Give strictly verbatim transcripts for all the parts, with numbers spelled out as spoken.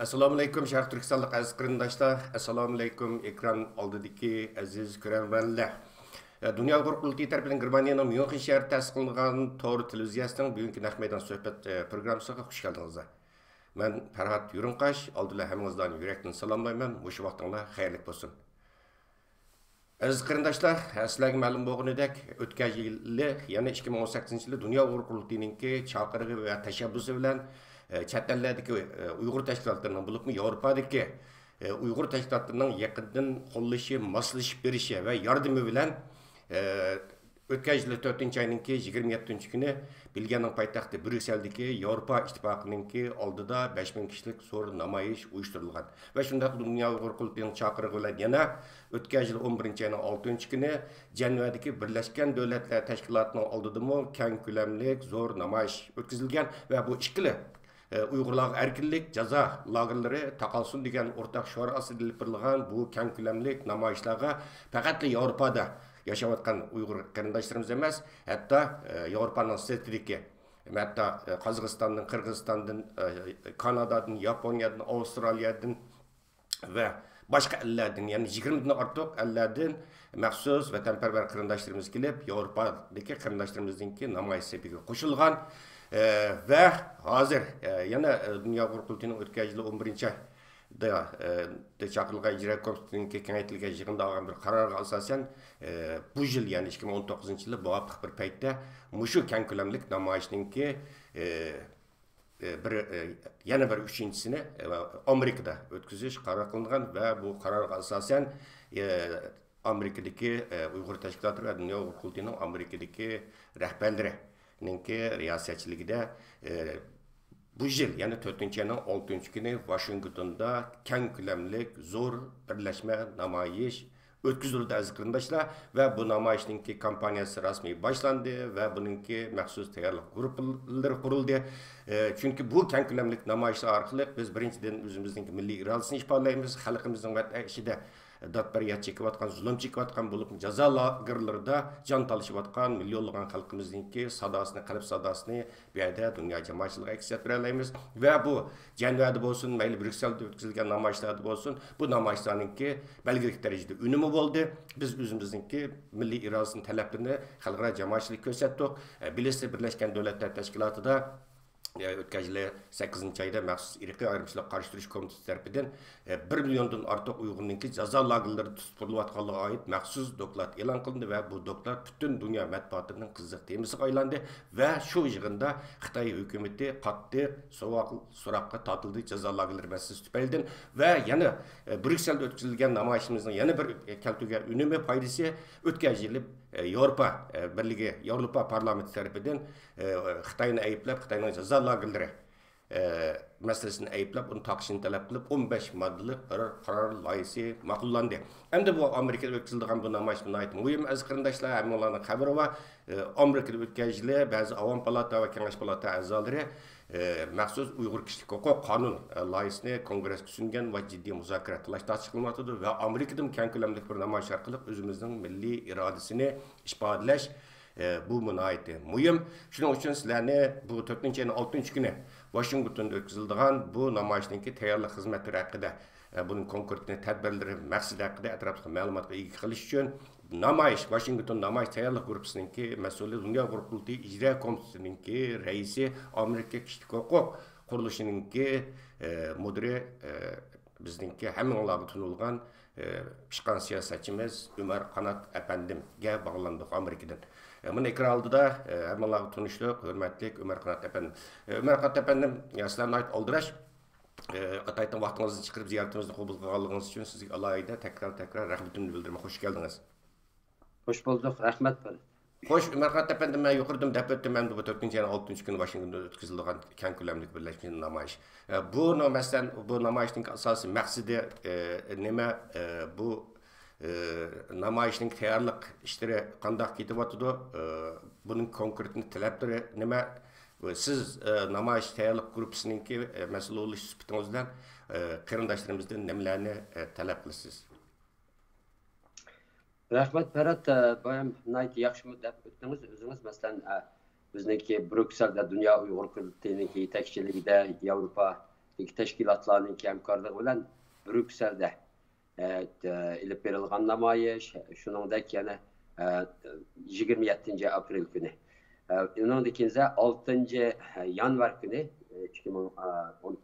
ئەسسالامۇئەلەيكۇم، شەرقىي تۈركىستانلىق ئەزىز قېرىنداشلار. ئەسسالامۇئەلەيكۇم، ئېكران ئالدىدىكى ئەزىز كۆرەرمەنلەر. دۇنيا ئۇيغۇر قۇرۇلتىيى تەرىپىدىن گېرمانىيەنىڭ ميۇنخېن شەھىرىدە تەسىس قىلىنغان تور تېلېۋىزىيەسىنىڭ بۈگۈنكى نەق مەيدان سۆھبەت، ئە، پروگراممىسىغا خۇش كەلدىڭىزلەر. مەن پەرھات يۇرۇنقاش، ئالدى بىلەن ھەممىڭىزلارنى يۈرەكتىن سالاملايمەن. مۇشۇ ۋاقتىڭلار خەيرلىك بولسۇن. ئەزىز قېرىنداشلار، سىلەرگە مەلۇم بولغىنىدەك، ئۆتكەن يىلى، يەنى ئىككى مىڭ ئون سەككىزىنچى يىلى دۇنيا ئۇيغۇر قۇرۇلتىيىنىڭكى چاقىرىقى ۋە تەشەببۇسى بىلەن، ئە، چەت ئەللەردىكى، ئە، ئۇيغۇر تەشكىلاتلىرىنىڭ، بولۇپمۇ ياۋروپادىكى، ئە، ئۇيغۇر تەشكىلاتلىرىنىڭ يېقىندىن قوللىشى، ماسلىشىپ بېرىشى ۋە ياردىمى بىلەن، ئە، ئۆتكەن يىلى تۆتىنچى ئاينىڭكى يىگىرمە يەتتىنچى كۈنى بېلگىيەنىڭ پايتەختى بريۇسسېلدىكى ياۋروپا ئىتتىپاقىنىڭكى ئالدىدا بەش مىڭ كىشىلىك زور نامايىش ئۇيۇشتۇرۇلغان. ۋە شۇنداق دۇنيا ئۇيغۇر قۇرۇلتىيىنىڭ چاقىرىقى بىلەن يەنە ئۆتكەن يىلى ئون بىرىنچى ئاينىڭ ئالتىنچى كۈنى جەنۋەدىكى بىرلەشكەن دۆلەتلەر تەشكىلاتىنىڭ ئالدىدىمۇ كەڭ كۆلەملىك زور نامايىش ئۆتكۈزۈلگەن ۋە بۇ ئىككىلى، ئە، ئۇيغۇرلارغا ئەركىنلىك جازا لاگېرلىرى تاقالسۇن دېگەن ئورتاق شوئار ئاستىدا ئېلىپ بېرىلغان بۇ كەڭ كۆلەملىك نامايىشلارغا پەقەتلا ياۋروپادا ياشاۋاتقان ئۇيغۇر قېرىنداشلىرىمىز ئەمەس، ھەتتا، ئە، ياۋروپانىڭ سىرتىدىكى، ھەتتا، ئە، قازاقىستاندىن، قىرغىزىستاندىن، ئە، كانادادىن، ياپونىيەدىن، ئاۋسترالىيەدىن، ۋە باشقا ئەللەردىن، يەنى يىگىرمىدىن ئارتۇق ئەللەردىن مەخسۇس ۋەتەنپەرۋەر قېرىنداشلىرىمىز كېلىپ، ياۋروپادىكى قېرىنداشلىرىمىزنىڭكى نامايىش سېپىگە قوشۇلغان. ئە، ۋە ھازىر، ئە، يەنە، ئە، دۇنيا ئۇيغۇر قۇرۇلتىيىنىڭ ئۆتكەن يىلى ئون بىرىنچى ئايدا، ئە، چاقىرىلغان ئىجرا كومىتېتىنىڭكى كېڭەيتىلگەن يىغىنىدا ئالغان بىر قارارغا ئاساسەن، ئە، بۇ يىل، يەنى ئىككى مىڭ ئون توققۇزىنچى يىلى مۇۋاپىق بىر پەيتتە مۇشۇ كەڭ كۆلەملىك نامايىشنىڭكى، ئە، ئە، بىر، ئە، يەنە بىر ئۈچىنچىسىنى، ئە، ئامېرىكىدا ئۆتكۈزۈش قارار قىلىنغان ۋە بۇ قارارغا ئاساسەن، ئە، ئامېرىكىدىكى، ئە، ئۇيغۇر تەشكىلاتى ۋە دۇنيا ئۇيغۇر قۇرۇلتىيىنىڭ ئامېرىكىدىكى رەھبەرلىرىنىڭكى رىياسەتچىلىكىدە، ئە، بۇ يىل، يەنى تۆتىنچى ئاينىڭ ئالتىنچى كۈنى ۋاشىنگتوندا كەڭ كۆلەملىك زور بىرلەشمە نامايىش ئۆتكۈزۈلدى، ئەزىز قېرىنداشلار. ۋە بۇ نامايىشنىڭكى كامپانىيەسى رەسمىي باشلاندى ۋە بۇنىڭكى مەخسۇس تەييارلىق گۇرۇپپىلىرى قۇرۇلدى. ئە، چۈنكى بۇ كەڭ كۆلەملىك نامايىشلار ئارقىلىق بىز بىرىنچىدىن ئۆزىمىزنىڭكى مىللىي ئىرادىسىنى ئىپادىلەيمىز، خەلقىمىزنىڭ ۋەتەن ئىچىدە داد پەرياد چېكىۋاتقان، زۇلۇم چېكىۋاتقان، بولۇپمۇ جازا لاگېرلىرىدا جان تالىشىۋاتقان مىليونلىغان خەلقىمىزنىڭكى ساداسىنى، قەلب ساداسىنى بۇ يەردە دۇنيا جامائەتچىلىكىگە ئەكس ئەتتۈرەلەيمىز. ۋە بۇ جەنۋەدە بولسۇن، مەيلى بريۇكسېلدا ئۆتكۈزۈلگەن نامايىشلاردا بولسۇن، بۇ نامايىشلارنىڭكى بەلگىلىك دەرىجىدە ئۈنۈمى بولدى. بىز ئۆزىمىزنىڭكى مىللىي ئىرادىسىنى، تەلەپلىرىنى خەلقئارا جامائەتچىلىككە كۆرسەتتۇق. ئە، بىلىسىز، بىرلەشكەن دۆلەتلەر تەشكىلاتىدا، ئە، ئۆتكەن يىلى سەككىزىنچى ئايدا مەخسۇس ئىرقىي ئايرىمچىلىققا قارشى تۇرۇش كومىتېتى تەرىپىدىن، ئە، بىر مىليوندىن ئارتۇق ئۇيغۇرنىڭكى جازا لاگېرلىرىدا تۇتۇپ تۇرۇلۇۋاتقانلىقىغا ئائىت مەخسۇس دوكلات ئېلان قىلىندى ۋە بۇ دوكلات پۈتۈن دۇنيا مەتبۇئاتىنىڭ قىزىق تېمىسىغا ئايلاندى ۋە شۇ يىغىندا خىتاي ھۆكۈمىتى قاتتىق سوراق-، سوراققا تارتىلدى، جازا لاگېرلىرى مەسىلىسى تۈپەيلىدىن. ۋە يەنە، ئە، بريۇكسېلدا ئۆتكۈزۈلگەن نامايىشىمىزنىڭ يەنە بىر، ئە، كەلتۈرگەن ئۈنۈمى، پايدىسى، ئۆتكەن يىلى، ئە، ياۋروپا، ئە، بىرلىكى، ياۋروپا پارلامېنتى تەرىپىدىن، ئە، خىتاينى ئەيىبلەپ، خىتاينىڭ جازا لاگېرلىرى، ئە، مەسىلىسىنى ئەيىبلەپ، ئۇنى تاقىشىنى تەلەپ قىلىپ، ئون بەش ماددىلىق بىر قارار لايىھىسى ماقۇللاندى. ئەمدى بۇ ئامېرىكىدا ئۆتكۈزۈلىدىغان بۇ نامايىش ناھايىتى مۇھىم، ئەزىز قېرىنداشلار، ھەممىڭلارنىڭ خەۋىرى بار. ئە، ئامېرىكىدا ئۆتكەن يىلى بەزى ئاۋام پالاتا ۋە كېڭەش پالاتا ئەزالىرى، ئە، مەخسۇس ئۇيغۇر كىشىلىك ھوقۇق قانۇن، ئە، لايىھىسىنى كونگرېسكە سۇنغان ۋە جىددىي مۇزاكىرە، تالاش-تارتىش قىلىنىۋاتىدۇ ۋە ئامېرىكىدىمۇ كەڭ كۆلەملىك بىر نامايىش ئارقىلىق ئۆزىمىزنىڭ مىللىي ئىرادىسىنى ئىپادىلەش، ئە، بۇمۇ ناھايىتى مۇھىم. شۇنىڭ ئۈچۈن سىلەرنى بۇ تۆتىنچى ئاينىڭ ئالتىنچى كۈنى ۋاشىنگتوندا ئۆتكۈزۈلىدىغان بۇ نامايىشنىڭكى تەييارلىق خىزمەتلىرى ھەققىدە، ئە، بۇنىڭ كونكرېتنى تەدبىرلىرى، مەقسىتى ھەققىدە ئەتراپلىق مەلۇماتقا ئىگە قىلىش ئۈچۈن، نامايىش، ۋاشىنگتون نامايىش تەييارلىق گۇرۇپپىسىنىڭكى مەسئۇلى، دۇنيا ئۇيغۇر قۇرۇلتىيى ئىجرا كومىتېتىنىڭكى رەئىسى، ئامېرىكا كىشىلىك ھوقۇق قۇرۇلۇشىنىڭكى، ئە، مۇدىرى، ئە، بىزنىڭكى ھەممىڭلارغا تونۇلغان، ئە، پىشقان سىياسەتچىمىز ئۆمەر قانات ئەپەندىمگە باغلاندۇق ئامېرىكىدىن. ئە، مانا ئېكران ئالدىدا، ئە، ھەممىڭلارغا تونۇشلۇق، ھۆرمەتلىك ئۆمەر قانات ئەپەندىم. ئە، ئۆمەر قانات ئەپەندىم، يا، سىلەر ناھايىتى ئالدىراش، ئە، ئاتايتىن ۋاقتىڭىزنى چىقىرىپ زىيارىتىمىزنى قوبۇل قىلغانلىقىڭىز ئۈچۈن سىزگە ئالاھىدە تەكرار، تەكرار رەھمىتىمنى بىلدۈرىمەن. خۇش كەلدىڭىز. خوش بولدۇق، رەھمەت بىر. خوش، ئۆمەرقانات ئەپەندىم، مەن يۇقىرىدىمۇ دەپ ئۆتتۈم، مەن بۇ تۆتىنچى ئاينىڭ ئالتىنچى كۈنى ۋاشىنگتوندا ئۆتكۈزۈلىدىغان كەڭ كۆلەملىك بىرلەشمە نامايىش. ئە، بۇ نو-، مەسىلەن، بۇ نامايىشنىڭ ئاساسىي مەقسىتى، ئە، نېمە؟ ئە، بۇ، ئە، نامايىشنىڭ تەييارلىق ئىشلىرى قانداق كېتىۋاتىدۇ؟ ئە، بۇنىڭ كونكرېتنى تەلەپلىرى نېمە؟ سىز، ئە، نامايىش تەييارلىق گۇرۇپپىسىنىڭكى، ئە، مەسئۇلى بولۇش سۈپىتىڭىز بىلەن، ئە، قېرىنداشلىرىمىزدىن نېمىلەرنى، ئە، تەلەپ قىلىسىز؟ رەھمەت، پەرھات، ئە، بايام ناھايىتى ياخشى دەپ ئۆتتىڭىز ئۆزىڭىز. مەسىلەن، ئە، بىزنىڭكى بروكسېلدا دۇنيا ئۇيغۇر قۇرۇلتىيىنىڭكى يېتەكچىلىكىدە ياۋروپا تەشكىلاتلارنىڭ ھەمكارلىقى بىلەن بريۇكسېلدە ئېلىپ بېرىلغان نامايىش، شۇنىڭدەك يەنە يىگىرمە يەتتىنچى ئاپرېل كۈنى، ئۇنىڭدىن كېيىن ئالتىنچى يانۋار كۈنى، ئىككى مىڭ ئون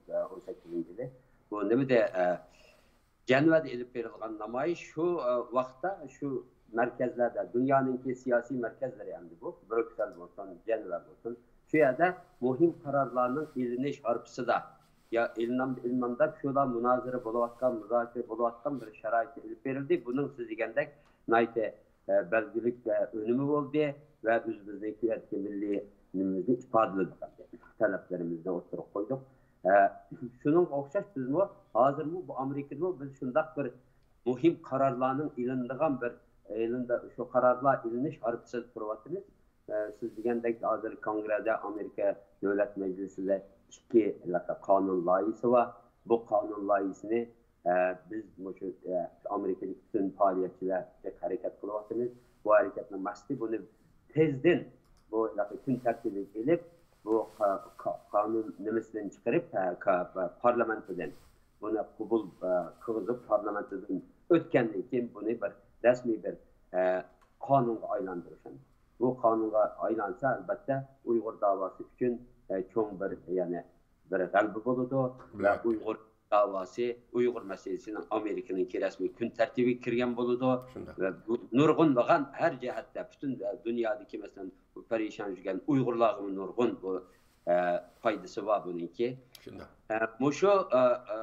سەككىزىنچى يىلى، بۇ نېمىدە، جەنۋەدە ئېلىپ بېرىلغان نامايىش شۇ ۋاقىتتا شۇ مەركەزلەردە، دۇنيانىڭكى سىياسىي مەركەزلىرى ئەمدى بۇ، بريۇكسېل بولسۇن، جەنۋە بولسۇن، شۇ يەردە مۇھىم قارارلارنىڭ ئېلىنىش ھارپىسىدا، يا ئېلىنامدۇ، ئېلىنمامدۇ دەپ شۇلا مۇنازىرە بولۇۋاتقان، مۇزاكىرە بولۇۋاتقان بىر شارائىتتا ئېلىپ بېرىلدى. بۇنىڭ سىز دېگەندەك ناھايىتى، ئە، بەلگىلىك، ئە، ئۈنۈمى بولدى ۋە ئۆزىمىزنىڭ بۇ يەردىكى مىللىي نېمىمىزنى ئىپادىلىدۇق، تەلەپلىرىمىزنى ئوتتۇرىغا قويدۇق. ئە، شۇنىڭغا ئوخشاش بىزمۇ ھازىرمۇ بۇ ئامېرىكىدىمۇ بىز شۇنداق بىر مۇھىم قارارلارنىڭ ئېلىنىدىغان بىر، ئېلىندا، شۇ قارارلار ئېلىنىش ھارپىسىدا تۇرۇۋاتىمىز. ئە، سىز دېگەندەك ھازىر كونگرېدا ئامېرىكا دۆلەت مەجلىسىدە ئىككى ھېلىقى قانۇن لايىھىسى بار. بۇ قانۇن لايىھىسىنى، ئە، بىز مۇشۇ، ئە، ئامېرىكىدىكى پۈتۈن پائالىيەتچىلەر جىق ھەرىكەت قىلىۋاتىمىز. بۇ ھەرىكەتنىڭ مەقسىتى بۇنى تېزدىن بۇ ھېلىقى كۈن تەرتىپىگە ئېلىپ، بۇ قا-، قا-، قانۇن نېمىسىدىن چىقىرىپ، ئە، كا-، پارلامېنتىدىن بۇنى قوبۇل، ئە، قىلغۇزۇپ، پارلامېنتىدىن ئۆتكەندىن كېيىن بۇنى بىر رەسمىي بىر، ئە، قانۇنغا ئايلاندۇرۇش. بۇ قانۇنغا ئايلانسا، ئەلبەتتە، ئۇيغۇر داۋاسى ئۈچۈن، ئە، چوڭ بىر، يەنى بىر غەلىبە بولىدۇ ۋە ئۇيغۇر داۋاسى، ئۇيغۇر مەسىلىسىنىڭ ئامېرىكىنىڭكى رەسمىي كۈن تەرتىپىگە كىرگەن بولىدۇ. ۋە بۇ نۇرغۇنلىغان ھەر جەھەتتە، پۈتۈن دۇنيادىكى، مەسىلەن، بۇ پەرىشان يۈرگەن ئۇيغۇرلارغىمۇ نۇرغۇن بۇ، ئە، پايدىسى بار بۇنىڭكى. ئە، مۇشۇ، ئە، ئە،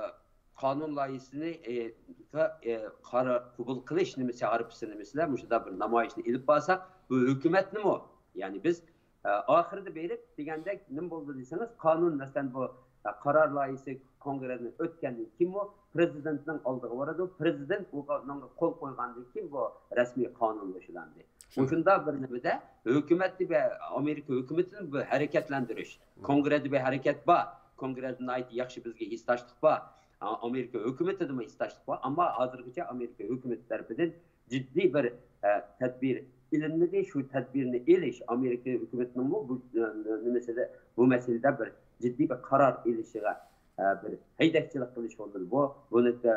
قانۇن لايىھىسىنى، ئە، ئە، قارار قوبۇل قىلىش نېمىسى، ھارپىسى نېمىسىدە مۇشۇنداق بىر نامايىشنى ئېلىپ بارساق، بۇ ھۆكۈمەتنىمۇ، يەنى بىز، ئە، ئاخىرىدا بېرىپ دېگەندەك نېمە بولدى دېسىڭىز، قانۇن، مەسىلەن، بۇ، ئە، قارار لايىھىسى كونگرېدىن ئۆتكەندىن كېيىنمۇ پرېزىدېنتنىڭ ئالدىغا بارىدۇ. پرېزىدېنت بۇنىڭغا قول قويغاندىن كېيىن بۇ رەسمىي قانۇنلىشىدۇ ئەمدى. مۇشۇنداق بىر نېمىدە ھۆكۈمەتنى ۋە ئامېرىكا ھۆكۈمىتىنى بۇ ھەرىكەتلەندۈرۈش. كونگرېدە بىر ھەرىكەت بار. كونگرېدە ناھايىتى ياخشى، بىزگە ھېسداشلىق بار. ئا-، ئامېرىكا ھۆكۈمىتىدىمۇ ھېسداشلىق بار. ئەمما ھازىرغىچە ئامېرىكا ھۆكۈمىتى تەرىپىدىن جىددىي بىر، ئە، تەدبىر ئېلىنمىدى. شۇ تەدبىرنى ئېلىش ئامېرىكا ھۆكۈمىتىنىڭمۇ بۇ، ئە، نېمىسىدە، بۇ مەسىلىدە بىر جىددىي بىر قارار ئېلىشىغا، ئە، بىر ھەيدەكچىلىك قىلىش بولىدۇ. بۇ، بۇنى، ئە،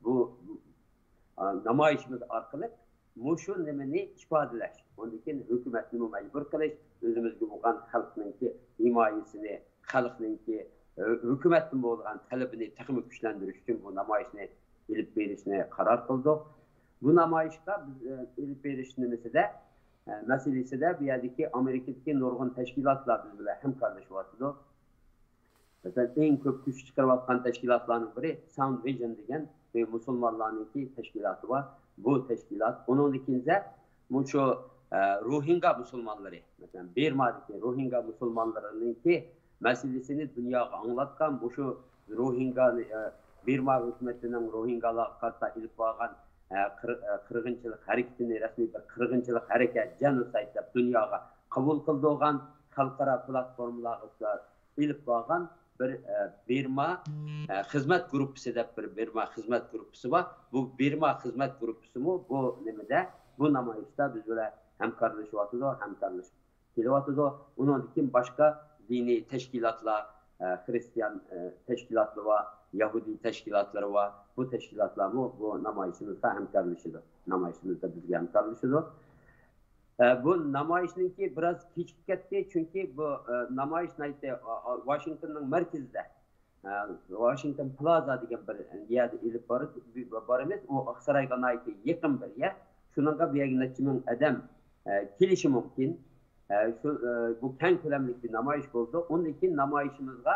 بۇ، ئا، نامايىشىمىز ئارقىلىق مۇشۇ نېمىنى ئىپادىلەش، ئۇندىن كېيىن ھۆكۈمەتنىمۇ مەجبۇر قىلىش، ئۆزىمىزگە بولغان خەلقنىڭكى ھىمايىسىنى، خەلقنىڭكى، ئە، ھۆكۈمەتتىن بولغان تەلىپىنى تېخىمۇ كۈچلەندۈرۈش ئۈچۈن بۇ نامايىشنى ئېلىپ بېرىشنى قارار قىلدۇق. بۇ نامايىشقا بىز، ئە، ئېلىپ بېرىش نېمىسىدە، ئە، مەسىلىسىدە بۇ يەردىكى ئامېرىكىدىكى نۇرغۇن تەشكىلاتلار بىز بىلەن ھەمكارلىشىۋاتىدۇ. مەسىلەن، ئەڭ كۆپ كۈچ چىقىرىۋاتقان تەشكىلاتلارنىڭ بىرى ساوند ۋىژن دېگەن بىر مۇسۇلمانلارنىڭكى تەشكىلاتى بار. بۇ تەشكىلات، ئۇنىڭدىن كېيىن مۇشۇ، ئە، روھىنگا مۇسۇلمانلىرى، مەسىلەن، بىرمادىكى روھىنگا مۇسۇلمانلىرىنىڭكى مەسىلىسىنى دۇنياغا ئاڭلاتقان، مۇشۇ روھىنگانى، ئە، بىرما ھۆكۈمىتىنىڭ روھىنگالارغا قارىتا ئېلىپ بارغان، ئە، قىر-، ئە، قىرغىنچىلىق ھەرىكىتىنى رەسمىي بىر قىرغىنچىلىق ھەرىكەت، جېنوسايد دەپ دۇنياغا قوبۇل قىلدۇرغان، خەلقئارا پلاتفورمىلارغا ئېلىپ بارغان بىر، ئە، بىرما، ئە، خىزمەت گۇرۇپپىسى دەپ بىر بىرما خىزمەت گۇرۇپپىسى بار. بۇ بىرما خىزمەت گۇرۇپپىسىمۇ بۇ نېمىدە، بۇ نامايىشتا بىز بىلەن ھەمكارلىشىۋاتىدۇ، ھەمكارلىشىپ كېلىۋاتىدۇ. ئۇنىڭدىن كېيىن باشقا دىنىي تەشكىلاتلار، ئە، خرىستىيان، ئە، تەشكىلاتلىرى بار، يەھۇدىي تەشكىلاتلىرى بار. بۇ تەشكىلاتلارمۇ بۇ نامايىشىمىزغا ھەمكارلىشىدۇ. نامايىشىمىزدا بىزگە ھەمكارلىشىدۇ. ئە، بۇ نامايىشنىڭكى بىراز كېچىكىپ كەتتى، چۈنكى بۇ، ئە، نامايىش ناھايىتى، ئا، ئا، ۋاشىنگتوننىڭ مەركىزىدە، ئە، ۋاشىنگتون پلازا دېگەن بىر يەردە ئېلىپ بار-، بارىمىز. ئۇ ئاقسارايغا ناھايىتى يېقىن بىر يەر. شۇنىڭغا بۇ يەرگە نەچچە مىڭ ئادەم، ئە، كېلىشى مۇمكىن. ئە، شۇ، ئە، بۇ كەڭ كۆلەملىك بىر نامايىش بولىدۇ. ئۇندىن كېيىن نامايىشىمىزغا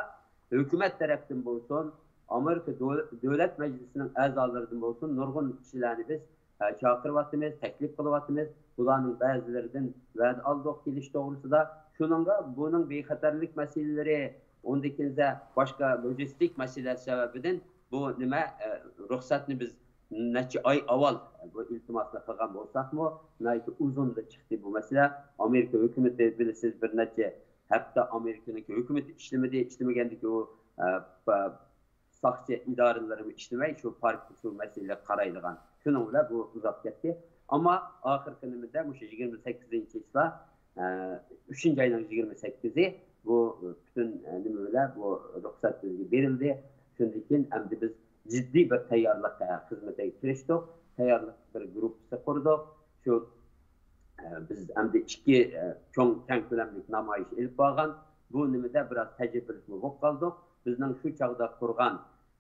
ھۆكۈمەت تەرەپتىن بولسۇن، ئامېرىكا دۆل-، دۆلەت مەجلىسىنىڭ ئەزالىرىدىن بولسۇن، نۇرغۇن كىشىلەرنى بىز، ئە، چاقىرىۋاتىمىز، تەكلىپ قىلىۋاتىمىز. بۇلارنىڭ بەزىلىرىدىن ۋەدە ئالدۇق كېلىش توغرىسىدا. شۇنىڭغا بۇنىڭ بىخەتەرلىك مەسىلىلىرى، ئۇندىن كېيىن باشقا لوجىستىك مەسىلە سەۋەبىدىن بۇ نېمە، ئە، رۇخسەتنى بىز نەچچە ئاي ئاۋۋال بۇ ئىلتىماسنى قىلغان بولساقمۇ، ناھايىتى ئۇزۇندا چىقتى بۇ مەسىلە. ئامېرىكا ھۆكۈمىتى، بىلىسىز، بىر نەچچە ھەپتە ئامېرىكىنىڭكى ھۆكۈمىتى ئىشلىمىدى، ئىشلىمىگەندىكى ئۇ، ئە، پ-، ساقچى ئىدارىلىرىمۇ ئىشلىمەي، شۇ پارك-، شۇ مەسىلىگە قارايدىغان. شۇنىڭ بىلەن بۇ ئۇزاپ كەتتى. ئەمما ئاخىرقى نېمىدە مۇشۇ يىگىرمە سەككىزىنچى چىسلا، ئە، ئۈچىنچى ئاينىڭ يىگىرمە سەككىزى بۇ پۈتۈن، ئە، نېمە بىلەن بۇ رۇخسەت بىزگە بېرىلدى. شۇندىن كېيىن ئەمدى بىز جىددىي بىر تەييارلىق، ئە، خىزمىتىگە كىرىشتۇق. تەييارلىق بىر گۇرۇپپىسى قۇردۇق. شۇ، ئە، بىز ئەمدى ئىككى، ئە، چوڭ كەڭ كۆلەملىك نامايىش ئېلىپ بارغان. بۇ نېمىدە بىراز تەجرىبىلىكمۇ بولۇپ قالدۇق. بىزنىڭ شۇ چاغدا قۇرغان،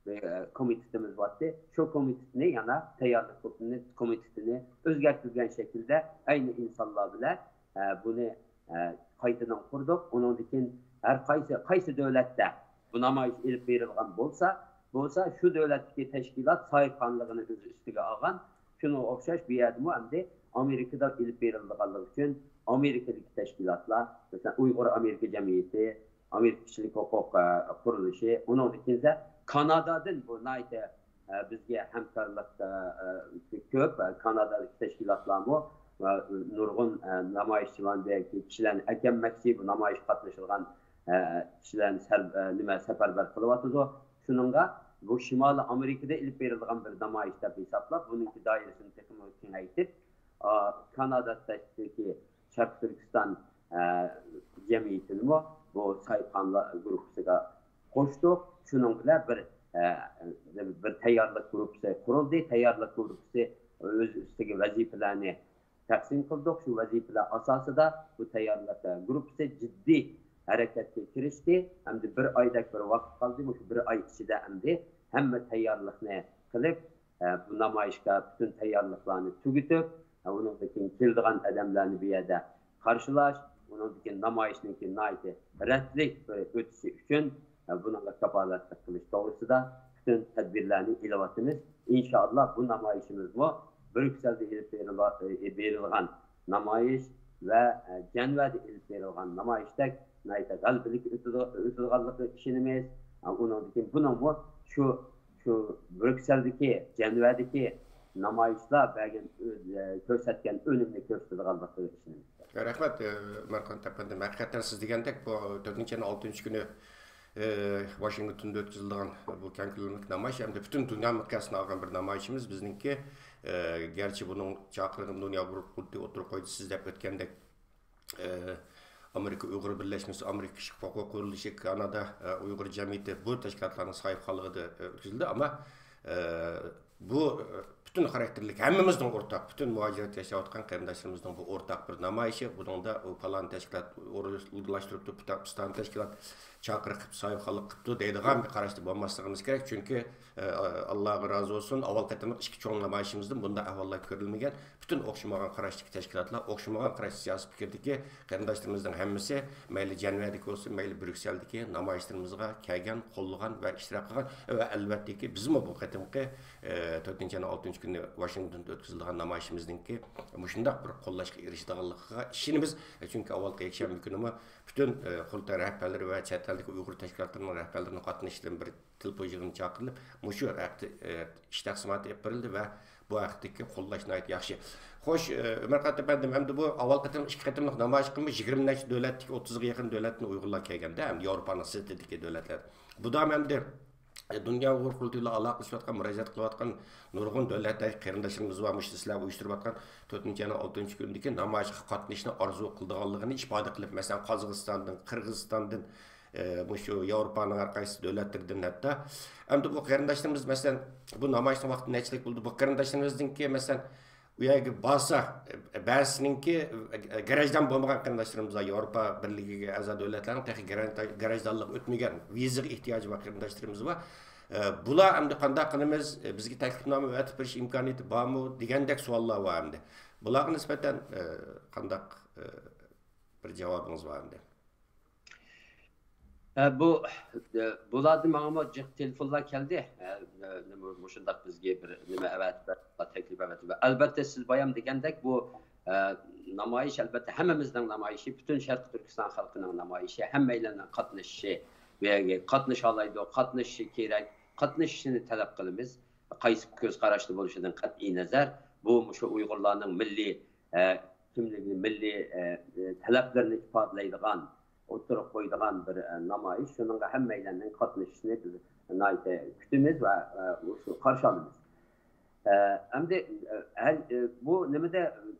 ئە، كومىتېتىمىز بارتتى. شۇ كومىتېتنى يەنە تەييارلىق گۇرۇپپىنى، كومىتېتىنى ئۆزگەرتىلگەن شەكىلدە ئەينى ئىنسانلار بىلەن، ئە، بۇنى، ئە، قايتىدىن قۇردۇق. ئۇنىڭدىن كېيىن ھەر قايسى، قايسى دۆلەتتە بۇ نامايىش ئېلىپ بېرىلغان بولسا، بولسا شۇ دۆلەتتىكى تەشكىلات ساھىبخانلىقىنى ئۆز ئۈستىگە ئالغان. شۇنىڭغا ئوخشاش بۇ يەردىمۇ ئەمدى ئامېرىكىدا ئېلىپ بېرىلىدىغانلىقى ئۈچۈن ئامېرىكىدىكى تەشكىلاتلار، مەسىلەن، ئۇيغۇر ئامېرىكا جەمئىيىتى، ئامېرىكا كىشىلىك ھوقۇق، ئە، قۇرۇلۇشى، ئۇنىڭدىن كېيىن كانادادىن بۇ ناھايىتى، ئە، بىزگە ھەمكارلىق، ئە، ئە، كۆپ، ئە، كانادادىكى تەشكىلاتلارمۇ، ئە، نۇرغۇن، ئە، نامايىشچىلارنى، كىشىلەرنى ئەكەلمەكچى، بۇ نامايىشقا قاتنىشىدىغان، ئە، كىشىلەرنى سەر-، ئە، نېمە، سەپەربەر قىلىۋاتىدۇ. شۇنىڭغا بۇ شىمالىي ئامېرىكىدا ئېلىپ بېرىلىدىغان بىر نامايىش دەپ ھېسابلاپ، بۇنىڭكى دائىرىسىنى تېخىمۇ كېڭەيتىپ، ئا، كانادا تەشكىلاتىدىكى شەرقىي تۈركىستان، ئە، جەمئىيىتىنىمۇ بۇ ساھىبخانلار گۇرۇپپىسىغا قوشتۇق. شۇنىڭ بىلەن بىر، ئە، بىر تەييارلىق گۇرۇپپىسى قۇرۇلدى. تەييارلىق گۇرۇپپىسى ئۆز ئۈستىگە ۋەزىپىلەرنى تەقسىم قىلدۇق. شۇ ۋەزىپىلەر ئاساسىدا بۇ تەييارلىق گۇرۇپپىسى جىددىي ھەرىكەتكە كىرىشتى. ئەمدى بىر ئايدەك بىر ۋاقىت قالدى. مۇشۇ بىر ئاي ئىچىدە ئەمدى ھەممە تەييارلىقنى قىلىپ، ئە، بۇ نامايىشقا پۈتۈن تەييارلىقلارنى تۈگىتىپ، ئە، ئۇنىڭدىن كېيىن كېلىدىغان ئادەملەرنى بۇ يەردە قارشىلاش، ئۇنىڭدىن كېيىن نامايىشنىڭكى ناھايىتى رەتلىك بىر ئۆتۈشى ئۈچۈن، ئە، بۇنىڭغا كاپالەتلىك قىلىش توغرىسىدا پۈتۈن تەدبىرلەرنى ئېلىۋاتىمىز. ئىنشائاللا، بۇ نامايىشىمىزمۇ بريۇكسېلدە ئېلىپ بېرىلغان نامايىش ۋە، ئە، جەنۋەدە ئېلىپ بېرىلغان نامايىشتەك ناھايىتى غەلىبىلىك ئۆتىدۇ-، ئۆتىدىغانلىقىغا ئىشىنىمىز. ئۇنىڭدىن كېيىن بۇنىڭمۇ شۇ، شۇ بريۇكسېلدىكى، جەنۋەدىكى نامايىشلار بەرگەن ئۆ-، ئە، كۆرسەتكەن ئۈنۈمنى كۆرسىتىدىغانلىقىغا ئىشىنىمىز. رەھمەت، ئە، مەرقان ئەپەندىم. ھەقىقەتەن سىز دېگەندەك، بۇ تۆتىنچى ئاينىڭ ئالتىنچى كۈنى، ئە، ۋاشىنگتوندا ئۆتكۈزۈلىدىغان بۇ كەڭ كۆلەملىك نامايىش، ئەمدى پۈتۈن دۇنيا مىقياسىنى ئالغان بىر نامايىشىمىز بىزنىڭكى. ئە، گەرچە بۇنىڭ چاقىرىقىنى دۇنيا ئۇيغۇر قۇرۇلتىيى ئوتتۇرىغا قويدى، سىز دەپ ئۆتكەندەك، ئە، ئامېرىكا ئۇيغۇر بىرلەشمىسى، ئامېرىكا كىشىلىك ھوقۇق قۇرۇلۇشى، كانادا، ئە، ئۇيغۇر جەمئىيىتى بۇ تەشكىلاتلارنىڭ ساھىبخانلىقىدا، ئە، ئۆتكۈزۈلدى. ئەمما، ئە، بۇ، ئە، پۈتۈن خاراكتېرلىك، ھەممىمىزنىڭ ئورتاق، پۈتۈن مۇھاجىرەتتە ياشاۋاتقان قېرىنداشلىرىمىزنىڭ بۇ ئورتاق بىر نامايىشى. بۇنىڭدا ئۇ پالان تەشكىلات ئورۇنلاشتۇرۇپتۇ، پىتا-، پىستان تەشكىلات چاقىرىق قىلىپ، ساھىبخانلىق قىپتۇ دەيدىغان بىر قاراشتا بولماسلىقىمىز كېرەك. چۈنكى، ئە، ئاللاغا رازى بولسۇن، ئاۋۋال قېتىملىق ئىككى چوڭ نامايىشىمىزدىن بۇنداق ئەھۋاللار كۆرۈلمىگەن. پۈتۈن ئوخشىمىغان قاراشتىكى تەشكىلاتلار، ئوخشىمىغان قاراش سىياسىي پىكىردىكى قېرىنداشلىرىمىزنىڭ ھەممىسى مەيلى جەنۋەدىكى بولسۇن، مەيلى بريۇكسېلدىكى نامايىشلىرىمىزغا كەلگەن، قوللىغان ۋە ئىشتىراك قىلغان. ۋە ئەلۋەتتىكى، بىزمۇ بۇ قېتىمقى، ئە، تۆتىنچى ئاينىڭ ئالتىنچى كۈنى ۋاشىنگتوندا ئۆتكۈزۈلىدىغان نامايىشىمىزنىڭكى مۇشۇنداق بىر قوللاشقا ئېرىشىدىغانلىقىغا ئىشىنىمىز. چۈنكى ئاۋۋالقى يەكشەنبە كۈنىمۇ پۈتۈن، ئە، قۇرۇلتاي رەھبەرلىرى ۋە چەت ئەلدىكى ئۇيغۇر تەشكىلاتلىرىنىڭ رەھبەرلىرىنىڭ قاتنىشىشىدىن بىر تېلېفون يىغىنى چاقىرىلىپ، مۇشۇ ھەقتە، ئە، ئىش تەقسىماتى ئېلىپ بېرىلدى ۋە بۇ ھەقتىكى قوللاش ناھايىتى ياخشى. خوش، ئە، ئۆمەرقات ئەپەندىم، ئەمدى بۇ ئاۋۋال قېتىم، ئىككى قېتىملىق نامايىشقىمۇ يىگىرمە نەچچە دۆلەتتىكى، ئوتتۇزغا يېقىن دۆلەتتىن ئۇيغۇرلار كەلگەندە، ئەمدى ياۋروپانىڭ سىرتىدىكى دۆلەتلەر. بۇدا ئەمدى دۇنيا ئۇيغۇر قۇرۇلتىيى بىلەن ئالاقىلىشىۋاتقان، مۇراجىئەت قىلىۋاتقان نۇرغۇن دۆلەتلەردىكى قېرىنداشلىرىمىز بار. مۇشۇ سىلەر ئۇيۇشتۇرۇۋاتقان تۆتىنچى ئاينىڭ ئالتىنچى كۈنىدىكى نامايىشقا قاتنىشىشنى ئارزۇ قىلىدىغانلىقىنى ئىپادە قىلىپ، مەسىلەن، قازاقىستاندىن، قىرغىزىستاندىن، ئە، مۇشۇ ياۋروپانىڭ ھەر قايسى دۆلەتلىرىدىن ھەتتا. ئەمدى بۇ قېرىنداشلىرىمىز، مەسىلەن، بۇ نامايىشنىڭ ۋاقتى نەچچىلىك بولدى؟ بۇ قېرىنداشلىرىمىزنىڭكى، مەسىلەن، ئۇ يەرگە بارسا، بەزىسىنىڭكى گراژدان بولمىغان قېرىنداشلىرىمىز بار، ياۋروپا بىرلىكىگە ئەزا دۆلەتلەرنىڭ تېخى گراژدان-، گراژدانلىق ئۆتمىگەن، ۋىزىغا ئېھتىياجى بار قېرىنداشلىرىمىز بار. ئە، بۇلار ئەمدى قانداق قىلىمىز؟ بىزگە تەكلىپنامە ئەۋەتىپ بېرىش ئىمكانىيىتى بارمۇ؟ دېگەندەك سوئاللار بار ئەمدى. بۇلارغا نىسبەتەن، ئە، قانداق، ئە، بىر جاۋابىڭىز بار ئەمدى؟ ئە، بۇ، ئە، بۇلاردىن ماڭىمۇ جىق تېلېفونلار كەلدى. ئە، ئە، نېمە، مۇشۇنداق بىزگە بىر نېمە ئەۋەتىپ بەر، تەكلىپ ئەۋەتىپ بەر. ئەلۋەتتە، سىز بايام دېگەندەك، بۇ، ئە، نامايىش، ئەلۋەتتە، ھەممىمىزنىڭ نامايىشى، پۈتۈن شەرقىي تۈركىستان خەلقىنىڭ نامايىشى، ھەممەيلەننىڭ قاتنىشىشى، بۇ يەرگە قاتنىشالايدۇ، قاتنىشىشى كېرەك، قاتنىشىشىنى تەلەپ قىلىمىز. قايسى كۆز قاراشتا بولۇشىدىن قەتئىي نەزەر، بۇ مۇشۇ ئۇيغۇرلارنىڭ مىللىي، ئە، كىملىكىنى، مىللىي، ئە، ئە، تەلەپلىرىنى ئىپادىلەيدىغان، ئوتتۇرىغا قويىدىغان بىر، ئە، نامايىش. شۇنىڭغا ھەممەيلەننىڭ قاتنىشىشىنى بىز ناھايىتى كۈتىمىز ۋە، ئە، شۇ قارشى ئالىمىز. ئە، ئەمدى، ئە، ھەر، ئە، بۇ نېمىدە،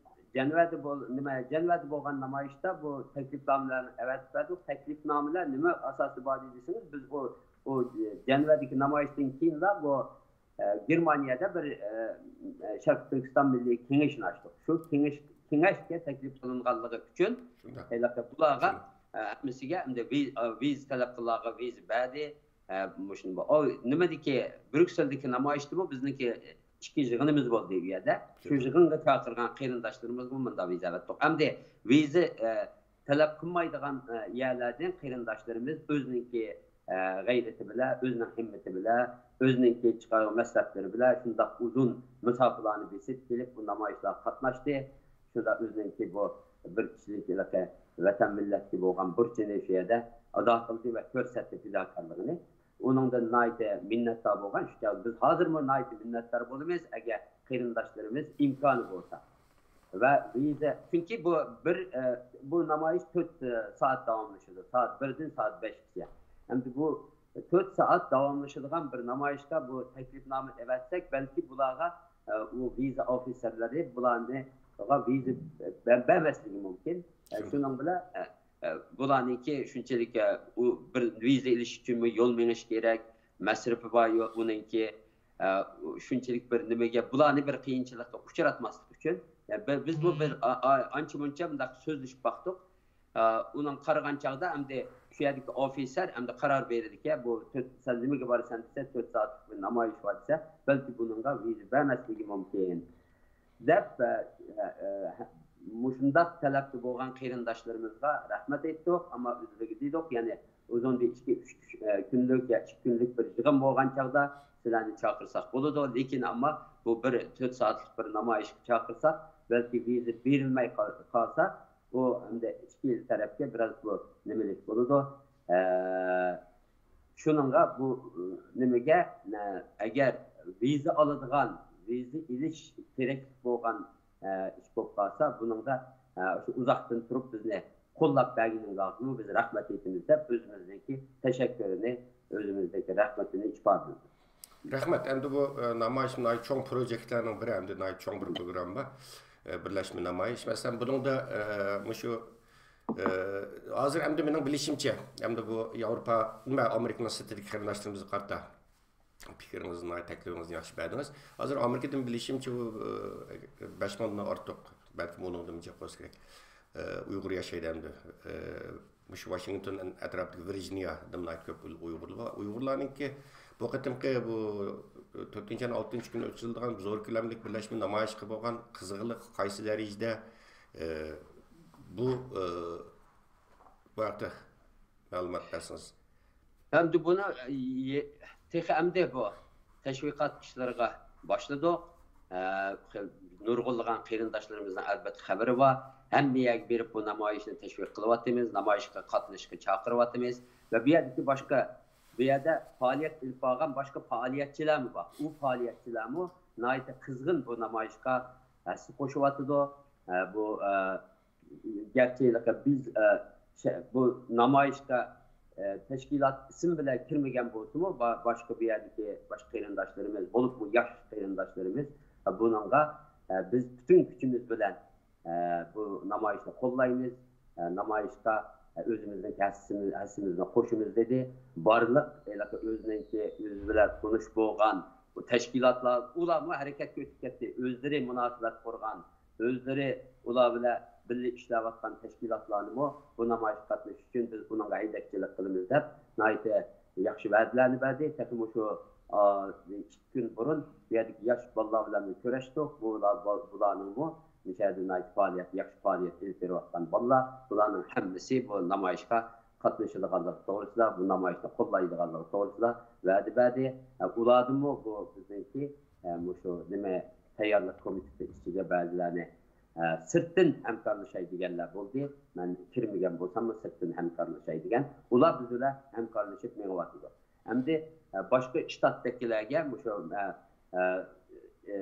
جەنۋەدە بول-، نېمە، جەنۋەدە بولغان نامايىشتا بۇ تەكلىپنامىلەرنى ئەۋەتىپ بەردۇق. تەكلىپنامىلەر نېمە ئاساستا بار دېسىڭىز، بىز ئۇ ئۇ جەنۋەدىكى نامايىشتىن كېيىنلا بۇ، ئە، گېرمانىيەدە بىر، ئە، شەرقىي تۈركىستان مىللىي كېڭىشىنى ئاچتۇق. شۇ كېڭەش، كېڭەشكە تەكلىپ قىلىنغانلىقى ئۈچۈن، شۇنداق. ھېلىقى بۇلارغا، شۇنداق. ئە، ھەممىسىگە ئەمدى ۋىز-، ئە، ۋىزا تەلەپ قىلغانلارغا ۋىزا بەردى. ئە، مۇشۇنداق. ئۇ نېمىدىكى، بريۇكسېلدىكى نامايىشتىمۇ بىزنىڭكى ئىككى يىغىنىمىز بولدى ئۇ يەردە. شۇ يىغىنغا چاقىرغان قېرىنداشلىرىمىزغىمۇ مۇنداق ۋىزا ئەۋەتتۇق. ئەمدى ۋىزا، ئە، تەلەپ قىلمايدىغان، ئە، يەرلەردىن قېرىنداشلىرىمىز ئۆزىنىڭكى، ئە، غەيرىتى بىلەن، ئۆزىنىڭ ھىممىتى بىلەن، ئۆزىنىڭكى چىقارغان مەسرەپلىرى بىلەن شۇنداق ئۇزۇن مۇساپىلارنى بېسىپ كېلىپ بۇ نامايىشلارغا قاتناشتى. شۇنداق ئۆزىنىڭكى بۇ بىر كىشىلىك ھېلىقى ۋەتەن مىللەتكە بولغان بۇرچىنى شۇ يەردە ئادا قىلدى ۋە كۆرسەتتى پىداكارلىقىنى. ئۇنىڭدىن ناھايىتى مىننەتدار بولغان شۇ چاغدا. بىز ھازىرمۇ ناھايىتى مىننەتدار بولىمىز، ئەگەر قېرىنداشلىرىمىز ئىمكانى بولسا. ۋە ۋىزا، چۈنكى بۇ بىر، ئە، بۇ نامايىش تۆت، ئە، سائەت داۋاملىشىدۇ. سائەت بىردىن سائەت بەشكىچە. ئەمدى بۇ تۆت سائەت داۋاملىشىدىغان بىر نامايىشقا بۇ تەكلىپنامە ئەۋەتسەك، بەلكى بۇلارغا، ئە، ئۇ ۋىزا ئوفىسېرلىرى بۇلارنى ۋىزا بە-، بەرمەسلىكى مۇمكىن. ئە، شۇنداق. شۇنىڭ بىلەن، ئە، ئە، بۇلارنىڭكى شۇنچىلىك، ئە، ئۇ بىر ۋىزا ئېلىش ئۈچۈنمۇ يول مېڭىش كېرەك، مەسرىپى بار يو-، ئۇنىڭكى، ئە، شۇنچىلىك بىر نېمىگە، بۇلارنى بىر قىيىنچىلىققا ئۇچراتماسلىق ئۈچۈن، يا، بى-، بىزمۇ بىر ئا-، ئا-، ئانچە مۇنچە مۇنداق سۆزلىشىپ باقتۇق. ئە، ئۇنىڭ قارىغان چاغدا ئەمدى شۇ يەردىكى ئوفىسېر ئەمدى قارار بېرىدىكەن، بۇ تۆت، سەن نېمىگە بارىسەن دېسە، تۆت سائەتلىك بىر نامايىش بار دېسە، بەلكى بۇنىڭغا ۋىزا بەرمەسلىكى مۇمكىن. دەپ، ئە، ئە، ئە، مۇشۇنداق تەلەپتە بولغان قېرىنداشلىرىمىزغا رەھمەت ئېيتتۇق، ئەمما ئۆزلىرىگە دېدۇق، يەنى ئۇزۇندىن ئىككى، ئۈچ، ئۈچ، ئە، كۈنلۈك يا ئىككى كۈنلۈك بىر يىغىن بولغان چاغدا سىلەرنى چاقىرساق بولىدۇ، لېكىن ئەمما بۇ بىر تۆت سائەتلىك بىر نامايىشقا چاقىرساق، بەلكى ۋىزا بېرىلمەي قال-، قالسا، بۇ ئەمدى ئىككى تەرەپكە بىراز بۇ نېمىلىك بولىدۇ. ئە، شۇنىڭغا بۇ، ئە، نېمىگە، ئە، ئەگەر ۋىزا ئالىدىغان، ۋىزا ئېلىش كېرەكلىك بولغان ئىش بولۇپ قالسا، بۇنىڭدا، ئۇشۇ ئۇزاقتىن تۇرۇپ بىزنى قوللاپ بەرگىنىڭلارغىمۇ بىز رەھمەت ئېيتىمىز دەپ، ئۆزىمىزنىڭكى تەشەككۈرىنى، ئۆزىمىزنىڭكى رەھمىتىنى ئىپادىلىدى. رەھمەت. ئەمدى بۇ، ئە، نامايىش ناھايىتى چوڭ پروژېكتلارنىڭ بىرى، ئەمدى ناھايىتى چوڭ بىر پروگرامما، ئە، بىرلەشمە نامايىش. مەسىلەن، بۇنىڭدا، ئە، مۇشۇ، ئە، ھازىر ئەمدى مېنىڭ بىلىشىمچە، ئەمدى بۇ ياۋروپا، نېمە، ئامېرىكىنىڭ سىرتىدىكى قېرىنداشلىرىمىزغا قارىتا پىكرىڭىزنى، تەكلىپىڭىزنى ياخشى بەردىڭىز. ھازىر ئامېرىكىدىن بىلىشىمچە، ئۇ، ئە، بەش مىليوندىن ئارتۇق، بەلكىم ئۇنىڭدىن جىق بولسا كېرەك، ئە، ئۇيغۇر ياشايدۇ ئەمدى. ئە، مۇشۇ ۋاشىنگتون ئەتراپىدىكى ۋىرجىنىيادىمۇ ناھايىتى كۆپ ئۇيغۇرلار بار. ئۇيغۇرلارنىڭكى بۇ قېتىمقى بۇ تۆتىنچى ئاينىڭ ئالتىنچى كۈنى ئۆتكۈزۈلىدىغان زور كۆلەملىك بىرلەشمە نامايىشقا بولغان قىزغىنلىق قايسى دەرىجىدە؟ ئە، بۇ، ئە، بۇ ھەقتە مەلۇمات بەرسىڭىز. ئەمدى بۇنى، ئى، تېخى ئەمدى بۇ تەشۋىقات ئىشلىرىغا باشلىدۇق. ئە، خېل-، نۇرغۇنلىغان قېرىنداشلىرىمىزنىڭ ئەلۋەتتە خەۋىرى بار. ھەممە يەرگە بېرىپ بۇ نامايىشنى تەشۋىق قىلىۋاتىمىز، نامايىشقا قاتنىشىشقا چاقىرىۋاتىمىز. ۋە بۇ يەردىكى باشقا، بۇ يەردە پائالىيەت ئېلىپ بارغان باشقا پائالىيەتچىلەرمۇ بار. ئۇ پائالىيەتچىلەرمۇ ناھايىتى قىزغىن بۇ نامايىشقا ھەسسە قوشۇۋاتىدۇ. ئە، بۇ، ئە، گەرچە ھېلىقى بىز، ئە، شە-، بۇ نامايىشقا، ئە، تەشكىلات ئىسمى بىلەن كىرمىگەن بولسىمۇ، با-، باشقا بۇ يەردىكى باشقا قېرىنداشلىرىمىز، بولۇپمۇ ياش قېرىنداشلىرىمىز، ئە، بۇنىڭغا، ئە، بىز پۈتۈن كۈچىمىز بىلەن، ئە، بۇ نامايىشنى قوللايمىز، ئە، نامايىشقا، ئە، ئۆزىمىزنىڭ ھەسسىمىز-، ھەسسىمىزنى قوشىمىز، دېدى. بارلىق ھېلىقى ئۆزىنىڭكى، ئۆزى بىلەن تونۇش بولغان بۇ تەشكىلاتلار، ئۇلارمۇ ھەرىكەتكە ئۆتۈپ كەتتى. ئۆزلىرى مۇناسىۋەت قۇرغان، ئۆزلىرى ئۇلار بىلەن بىللە ئىشلەۋاتقان تەشكىلاتلارنىمۇ بۇ نامايىشقا قاتنىشىش ئۈچۈن بىز ئۇنىڭغا ھەيدەكچىلىك قىلىمىز دەپ، ناھايىتى ياخشى ۋەدىلەرنى بەردى. تېخىمۇ شۇ، ئا، ئىككى كۈن بۇرۇن بۇ يەردىكى ياش بالىلار بىلەن كۆرۈشتۇق. بۇلار، بۇلارنىڭمۇ مۇشۇ يەردە ناھايىتى پائالىيەت، ياخشى پائالىيەت ئېلىپ بېرىۋاتقان بالىلار، بۇلارنىڭ ھەممىسى بۇ نامايىشقا قاتنىشىدىغانلىقى توغرىسىدا، بۇ نامايىشنى قوللايدىغانلىقى توغرىسىدا ۋەدە بەردى. ئۇلاردىنمۇ بۇ بىزنىڭكى، ئە، مۇشۇ نېمە، تەييارلىق كومىتېتى ئىچىگە بەزىلەرنى، ئە، سىرتتىن ھەمكارلىشاي دېگەنلەر بولدى. مەن كىرمىگەن بولساممۇ سىرتتىن ھەمكارلىشاي دېگەن. ئۇلار بىز بىلەن ھەمكارلىشىپ مېڭىۋاتىدۇ. ئەمدى، ئە، باشقا شتاتتىكىلەرگە مۇشۇ، ئە، ئە، ئە،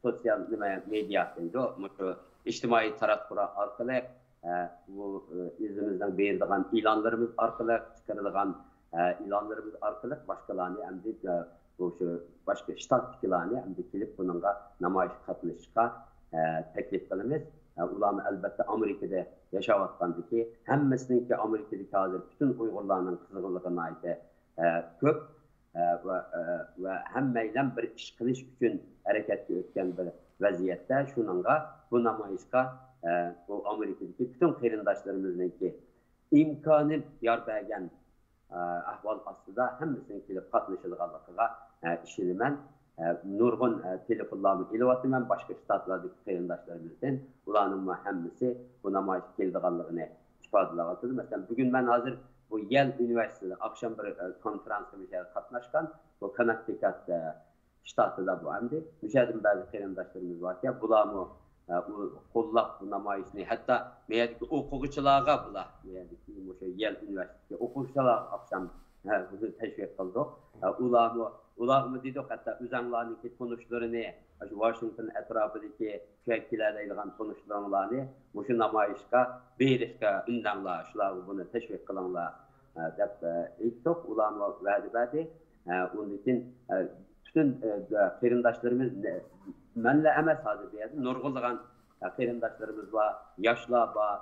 سوتسىيال نېمە، مېدىا دەيدۇ، مۇشۇ ئىجتىمائىي تاراتقۇلار ئارقىلىق، ئە، بۇ، ئە، ئۆزىمىزنىڭ بېرىدىغان ئېلانلىرىمىز ئارقىلىق، چىقىرىدىغان، ئە، ئېلانلىرىمىز ئارقىلىق باشقىلارنى ئەمدى، ئە، بۇ شۇ باشقا شتاتتىكىلارنى ئەمدى كېلىپ بۇنىڭغا نامايىشقا قاتنىشىشقا، ئە، تەكلىپ قىلىمىز. ئە، ئۇلارمۇ ئەلۋەتتە ئامېرىكىدا ياشاۋاتقاندىكى ھەممىسىنىڭكى ئامېرىكىدىكى ھازىر پۈتۈن ئۇيغۇرلارنىڭ قىزغىنلىقى ناھايىتى ئە، كۆپ، ئە، ۋە، ئە، ۋە ھەممەيلەن بىر ئىش قىلىش ئۈچۈن ھەرىكەتكە ئۆتكەن بىر ۋەزىيەتتە، شۇنىڭغا بۇ نامايىشقا، ئە، بۇ ئامېرىكىدىكى پۈتۈن قېرىنداشلىرىمىزنىڭكى ئىمكانى يار بەرگەن، ئە، ئەھۋال ئاستىدا ھەممىسىنىڭ كېلىپ قاتنىشىدىغانلىقىغا، ئە، ئىشىنىمەن. ئە، نۇرغۇن، ئە، تېلېفونلارمۇ ئېلىۋاتىمەن باشقا شتاتلاردىكى قېرىنداشلىرىمىزدىن. ئۇلارنىڭمۇ ھەممىسى بۇ نامايىشقا كېلىدىغانلىقىنى ئىپادىلەۋاتىدۇ. مەسىلەن، بۈگۈن مەن ھازىر بۇ يەل ئۇنىۋېرسىتېتىدا ئاخشام بىر، ئە، كونفېرانسقا مۇشۇ يەردە قاتناشقان. بۇ كوننېكتىكۇت، ئە، شتاتىدا بۇ ئەمدى. مۇشۇ يەردىن بەزى قېرىنداشلىرىمىز باركەن، بۇلارمۇ، ئە، ئۇ قوللاپ بۇ نامايىشنى، ھەتتا مۇ يەردىكى ئوقۇغۇچىلارغا بۇلار، مۇ يەردىكى مۇشۇ يەل ئۇنىۋېرسىتېتىدىكى ئوقۇغۇچىلارغا ئاخشام، ھە، بۇنى تەشۋىق قىلدۇق. ھە، ئۇلارمۇ، ئۇلارغىمۇ دېدۇق، ھەتتا ئۆزەڭلارنىڭكى تونۇشلىرىنى، ئاشۇ ۋاشىنگتون ئەتراپىدىكى شۇ يەرگە كېلەلەيدىغان تونۇشلىرىڭلارنى مۇشۇ نامايىشقا بېرىشقا ئۈندەڭلار، شۇلارغا بۇنى تەشۋىق قىلىڭلار، ھە، دەپ، ئە، ئېيتتۇق. ئۇلارمۇ ۋەدە بەردى. ئە، ئۇندىن كېيىن، ئە، پۈتۈن، ئە، قېرىنداشلىرىمىز، نە-، مەنلا ئەمەس، ھازىر بۇ يەردە نۇرغۇنلىغان، ئە، قېرىنداشلىرىمىز بار، ياشلار بار،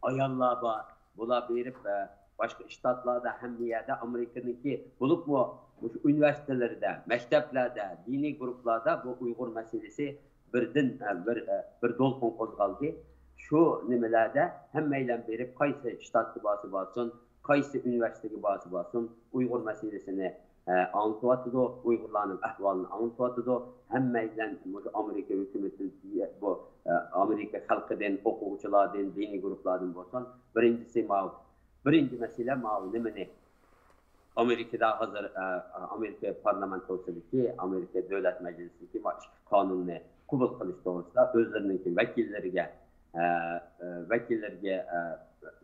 ئاياللار بار. بۇلار بېرىپ، ئە، باشقا شتاتلاردا، ھەممە يەردە ئامېرىكىنىڭكى، بولۇپمۇ مۇشۇ ئۇنىۋېرسىتېتلىرىدە، مەكتەپلەردە، دىنىي گۇرۇپپىلاردا بۇ ئۇيغۇر مەسىلىسى بىردىن، ئە، بىر، ئە، بىر دولقۇن قوزغالدى. شۇ نېمىلەردە ھەممەيلەن بېرىپ، قايسى شتاتتا بارسا بارسۇن، قايسى ئۇنىۋېرسىتېتقا بارسا بارسۇن، ئۇيغۇر مەسىلىسىنى، ئە، ئاڭلىتىۋاتىدۇ، ئۇيغۇرلارنىڭ ئەھۋالىنى ئاڭلىتىۋاتىدۇ. ھەممەيلەن مۇشۇ ئامېرىكا ھۆكۈمىتى، بۇ، ئە، ئامېرىكا خەلقىدىن، ئوقۇغۇچىلاردىن، دىنىي گۇرۇپپىلاردىن بولسۇن، بىرىنچىسى ماۋۇ، بىرىنچى مەسىلە ماۋۇ نېمىنى؟ ئامېرىكىدا ھازىر، ئە، ئامېرىكا پارلامېنتوسىدىكى، ئامېرىكا دۆلەت مەجلىسىدىكى مانا ئىككى قانۇننى قوبۇل قىلىش توغرىسىدا ئۆزلىرىنىڭكى ۋەكىللىرىگە، ئە، ئە، ۋەكىللىرىگە، ئە،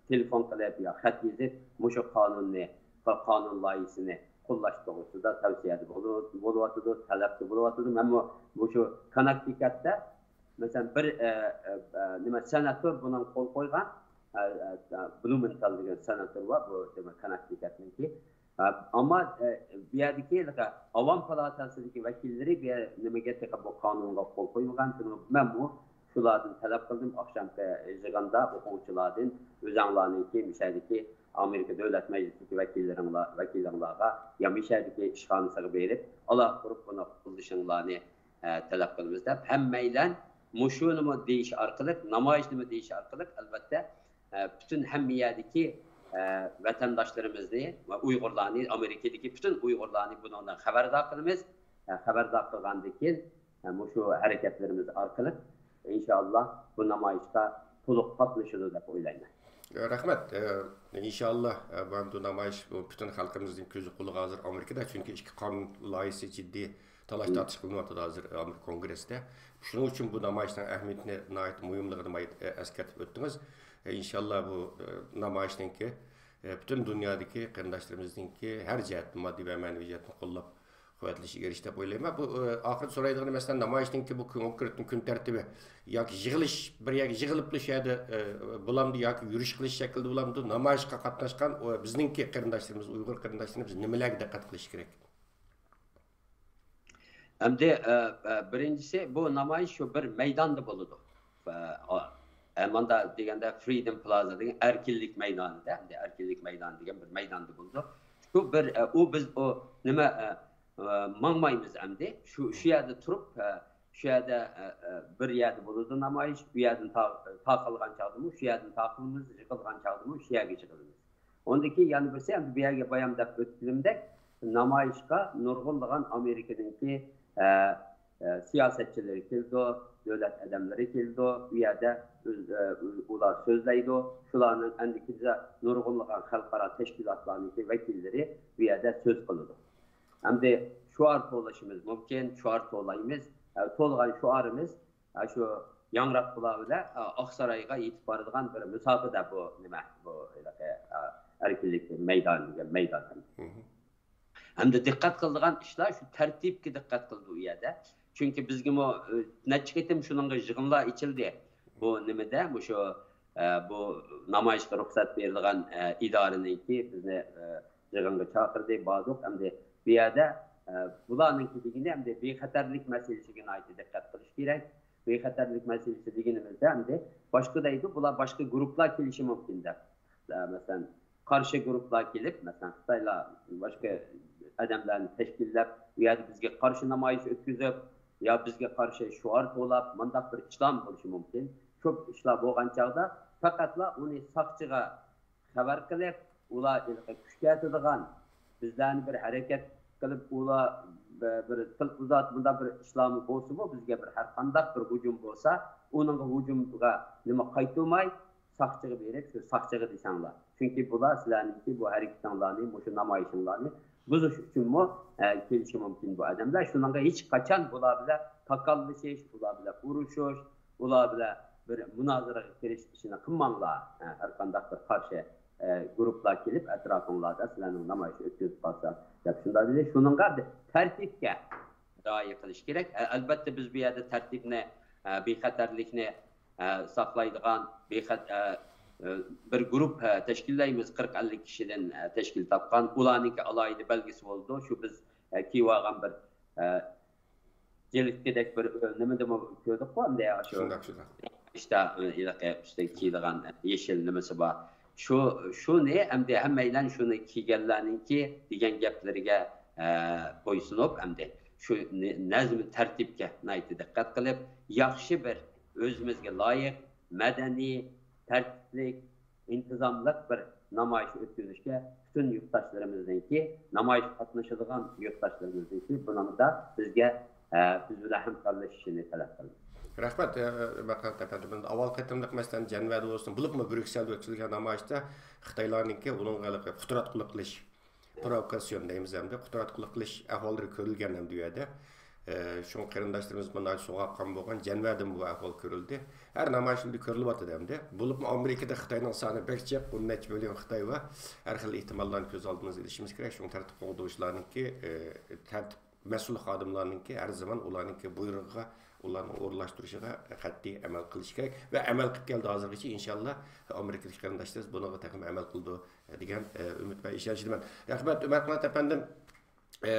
تېلېفون قىلىپ يا خەت يېزىپ، مۇشۇ قانۇننى، قانۇن لايىھىسىنى قوللاش توغرىسىدا تەۋسىيەدە بولۇ-، بولۇۋاتىدۇ، تەلەپتە بولۇۋاتىدۇ. مەنمۇ مۇشۇ كوننېكتىكۇتتا، مەسىلەن، بىر، ئە، ئە، ئە، نېمە، سېناتور بۇنىڭغا قول قويغان. ئە، ئە، ئە، بلۇمېنتال دېگەن سېناتور بار، بۇ، دېمەك، كوننېكتىكۇتنىڭكى. ئە، ئەمما، ئە، بۇ يەردىكى، ئاۋام پالاتاسىدىكى ۋەكىللىرى بۇ يەر-، نېمىگە تېخى بۇ قانۇنغا قول قويمىغان. شۇنىڭ مەنمۇ شۇلاردىن تەلەپ قىلدىم، ئاخشامقى يىغىندا ئوقۇغۇچىلاردىن، ئۆزەڭلارنىڭكى مۇشۇ يەردىكى ئامېرىكا دۆلەت مەجلىسىدىكى ۋەكىللىرىڭلار، ۋەكىلىڭلارغا يا مۇشۇ يەردىكى ئىشخانىسىغا بېرىپ، ئالاقە قۇرۇپ، بۇنى قوللىشىڭلارنى، ئە، تەلەپ قىلىمىز دەپ، ھەممەيلەن مۇشۇنىمۇ دېيىش ئارقىلىق، نامايىشنىمۇ دېيىش ئارقىلىق، ئەلۋەتتە، ئە، پۈتۈن ھەممە يەردىكى، ئە، ۋەتەنداشلىرىمىزنى ۋە ئۇيغۇرلارنى، ئامېرىكىدىكى پۈتۈن ئۇيغۇرلارنى بۇنىڭدىن خەۋەردار قىلىمىز. ئە، خەۋەردار قىلغاندىن كېيىن، ئە، مۇشۇ ھەرىكەتلىرىمىز ئارقىلىق، ئىنشائاللا، بۇ نامايىشقا تولۇق قاتنىشىدۇ دەپ ئويلايمەن. رەھمەت. ئە، ئىنشائاللا، ئە، بۇ نامايىش بۇ پۈتۈن خەلقىمىزنىڭ كۆزى قۇلىقى ھازىر ئامېرىكىدا، چۈنكى ئىككى قانۇن لايىھىسى جىددىي تالاش-تارتىش قىلىنىۋاتىدۇ ھازىر ئامېرىكا كونگرېسسىدا. شۇنىڭ ئۈچۈن بۇ نامايىشنىڭ ئەھمىيىتىنى ناھايىتى مۇھىملىقىنى مايىت-، ئە، ئەسكەرتىپ ئۆتتىڭىز. ئە، ئىنشاللا بۇ، ئە، نامايىشنىڭكى، ئە، پۈتۈن دۇنيادىكى قېرىنداشلىرىمىزنىڭكى ھەر جەھەتتىن، ماددىي ۋە مەنىۋى جەھەتتىن قوللاپ قۇۋۋەتلىشىگە ئېرىشتى دەپ ئويلايمەن. بۇ، ئە، ئاخىرىدا سورايدىغىنىم، مەسىلەن، نامايىشنىڭكى بۇ كونكرېتنى كۈن تەرتىپى ياكى يىغىلىش، بىر يەرگە يىغىلىپلا شۇ يەردە، ئە، بولامدۇ ياكى يۈرۈش قىلىش شەكلىدە بولامدۇ؟ نامايىشقا قاتناشقان، ئۇ، بىزنىڭكى قېرىنداشلىرىمىز، ئۇيغۇر قېرىنداشلىرىمىز نېمىلەرگە دىققەت قىلىشى كېرەك؟ ئەمدى، ئە، ئە، بىرىنچىسى، بۇ نامايىش شۇ بىر مەيداندا بولىدۇ. ئە، ئە، ماندا دېگەندە، فرىدوم پلازا دېگەن ئەركىنلىك مەيدانىدا، ئەمدى ئەركىنلىك مەيدانى دېگەن بىر مەيداندا بولىدۇ. شۇ بىر، ئە، ئۇ بىز ئۇ نېمە، ئە، ئە، ماڭمايمىز ئەمدى. شۇ، شۇ يەردە تۇرۇپ، ئە، شۇ يەردە، ئە، ئە، بىر يەردە بولىدۇ نامايىش، بۇ يەردىن تا-، تارقالغان چاغدىمۇ شۇ يەردىن تارقىلىمىز، يىغىلغان چاغدىمۇ شۇ يەرگە يىغىلىمىز. ئۇندىن كېيىن يەنە بىرسى، ئەمدى بۇ يەرگە بايام دەپ ئۆتكىنىمدەك، نامايىشقا نۇرغۇنلىغان ئامېرىكىنىڭكى، ئە، ئە، سىياسەتچىلىرى كېلىدۇ، دۆلەت ئادەملىرى كېلىدۇ. ئۇ يەردە ئۆز-، ئە، ئۇلار سۆزلەيدۇ. شۇلارنىڭ ئەندىكىدە نۇرغۇنلىغان خەلقئارا تەشكىلاتلارنىڭكى ۋەكىللىرى بۇ يەردە سۆز قىلىدۇ. ئەمدى شوئار توۋلىشىمىز مۇمكىن، شوئار توۋلايمىز. ئە، توۋلىغان شوئارىمىز، ئە، شۇ ياڭراتقۇلار بىلەن، ئە، ئاقسارايغا يېتىپ بارىدىغان بىر مۇساپىدە بۇ نېمە، بۇ ھېلىقى، ئە، ئەركىنلىك مەيدانى دېگەن مەيدان. ھەمدە دىققەت قىلىدىغان ئىشلار شۇ تەرتىپكە دىققەت قىلىدۇ ئۇ يەردە. چۈنكى بىزگىمۇ، ئە، نەچچە قېتىم شۇنىڭغا يىغىنلار ئېچىلدى. بۇ نېمىدە، مۇشۇ، ئە، بۇ نامايىشقا رۇخسەت بېرىدىغان، ئە، ئىدارىنىڭكى بىزنى، ئە، يىغىنغا چاقىردى، باردۇق. ئەمدى بۇ يەردە، ئە، بۇلارنىڭكى دېگىنى ئەمدى بىخەتەرلىك مەسىلىسىگە ناھايىتى دىققەت قىلىش كېرەك. بىخەتەرلىك مەسىلىسى دېگىنىمىزدە ئەمدى باشقا دەيدۇ، بۇلار باشقا گۇرۇپپىلار كېلىشى مۇمكىن دەپ. ئە، مەسىلەن، قارشى گۇرۇپپىلار كېلىپ، مەسىلەن، خىتايلار باشقا ئادەملەرنى تەشكىللەپ، ئۇ يەردە بىزگە قارشى نامايىش ئۆتكۈزۈپ، يا بىزگە قارشى شوئار توۋلاپ، مۇنداق بىر ئىشلارمۇ بولۇشى مۇمكىن. شۇ ئىشلار بولغان چاغدا پەقەتلا ئۇنى ساقچىغا خەۋەر قىلىپ، ئۇلار ھېلىقى كۈچەيتىدىغان، بىزلەرنى بىر ھەرىكەت قىلىپ، ئۇلار بىر تىل ئۇزارتىپ، مۇنداق بىر ئىشلارمۇ بولسىمۇ، بىزگە بىر ھەر قانداق بىر ھۇجۇم بولسا، ئۇنىڭغا ھۇجۇمغا نېمە قايتۇرماي، ساقچىغا بېرىپ، شۇ ساقچىغا دېسەڭلار. چۈنكى بۇلار سىلەرنىڭكى بۇ ھەرىكىتىڭلارنى، مۇشۇ نامايىشىڭلارنى بۇزۇش ئۈچۈنمۇ، ئە، كېلىشى مۇمكىن بۇ ئادەملەر. شۇنىڭغا ھېچقاچان بۇلار بىلەن تاكاللىشىش، بۇلار بىلەن ئۇرۇشۇش، ئۇلار بىلەن بىر مۇنازىرىگە كىرىش ئىشىنى قىلماڭلار. ئە، ھەر قانداق بىر قارشى، ئە، گۇرۇپپىلار كېلىپ ئەتراپىڭلاردا سىلەرنىڭ نامايىش ئۆتكۈزۈپ قالسا، دەپ شۇنداق دېدى. شۇنىڭغا بىر تەرتىپكە رىئايە قىلىش كېرەك. ئە، ئەلبەتتە، بىز بۇ يەردە تەرتىپنى، ئە، بىخەتەرلىكنى، ئە، ساقلايدىغان بىخەت-، ئە، ئە، بىر گۇرۇپپا، ئە، تەشكىللەيمىز، قىرىق ئەللىك كىشىدىن، ئە، تەشكىل تاپقان. ئۇلارنىڭكى ئالاھىدە بەلگىسى بولىدۇ. شۇ بىز، ئە، كىيىۋالغان بىر، ئە، جىلىتكىدەك بىر، ئۆ-، نېمىدىمۇ كۆردۇققۇ، ئەمدى ئاشۇ شۇنداق، شۇنداق. ئىشتا، ئە، ھېلىقى ئۈستىگە كىيىدىغان، ئە، يېشىل نېمىسى بار. شۇ، شۇنى ئەمدى ھەممەيلەن شۇنى كىيگەنلەرنىڭكى دېگەن گەپلىرىگە، ئە، بويسۇنۇپ، ئەمدى شۇ نى-، نەزم تەرتىپكە ناھايىتى دىققەت قىلىپ، ياخشى بىر ئۆزىمىزگە لايىق، مەدەنىي، تەرتىپلىك، ئىنتىزاملىق بىر نامايىش ئۆتكۈزۈشكە پۈتۈن يۇرتداشلىرىمىزنىڭكى، نامايىشقا قاتنىشىدىغان يۇرتداشلىرىمىزنىڭكى بۇنىڭدا بىزگە، ئە، بىز بىلەن ھەمكارلىشىشىنى تەلەپ قىلىمىز. رەھمەت، ئە، ئۆمەر قانات ئەپەندى، بۇندا ئاۋۋال قېتىملىق، مەسىلەن، جەنۋەدە بولسۇن، بولۇپمۇ بريۇكسېلدە ئۆتكۈزۈلگەن نامايىشتا خىتايلارنىڭكى ئۇنىڭغا ھېلىقى قۇتراتقۇلۇق قىلىش، پروۋوكاتسىيون دەيمىز ئەمدى، قۇتراتقۇلۇق قىلىش ئەھۋاللىرى كۆرۈلگەن ئەمدى ئۇ يەردە. ئە، شۇڭا قېرىنداشلىرىمىز بۇ ناھايىتى سوغۇققان بولغان، جەنۋەدىمۇ بۇ ئەھۋال كۆرۈلدى. ھەر نامايىشلاردا كۆرۈلۈۋاتىدۇ ئەمدى. بولۇپمۇ ئامېرىكىدا خىتاينىڭ سانى بەك جىق، ئون نەچچە مىليون خىتاي بار. ھەر خىل ئېھتىماللارنى كۆز ئالدىمىزغا ئېلىشىمىز كېرەك. شۇڭا تەرتىپ قوغدىغۇچىلارنىڭكى، ئە، تەرتىپ مەسئۇل خادىملارنىڭكى ھەر زامان ئۇلارنىڭكى بۇيرۇقىغا، ئۇلارنىڭ ئورۇنلاشتۇرۇشىغا قەتئىي ئەمەل قىلىشى كېرەك ۋە ئەمەل قىلىپ كەلدى ھازىرغىچە. ئىنشاللا، ئامېرىكىدىكى قېرىنداشلىرىمىز بۇنىڭغا تېخىمۇ ئەمەل قىلىدۇ دېگەن، ئە، ئۈمىد ۋە ئىشەنچتىمەن. رەھمەت، ئۆمەر قانات ئەپەندىم. ئە،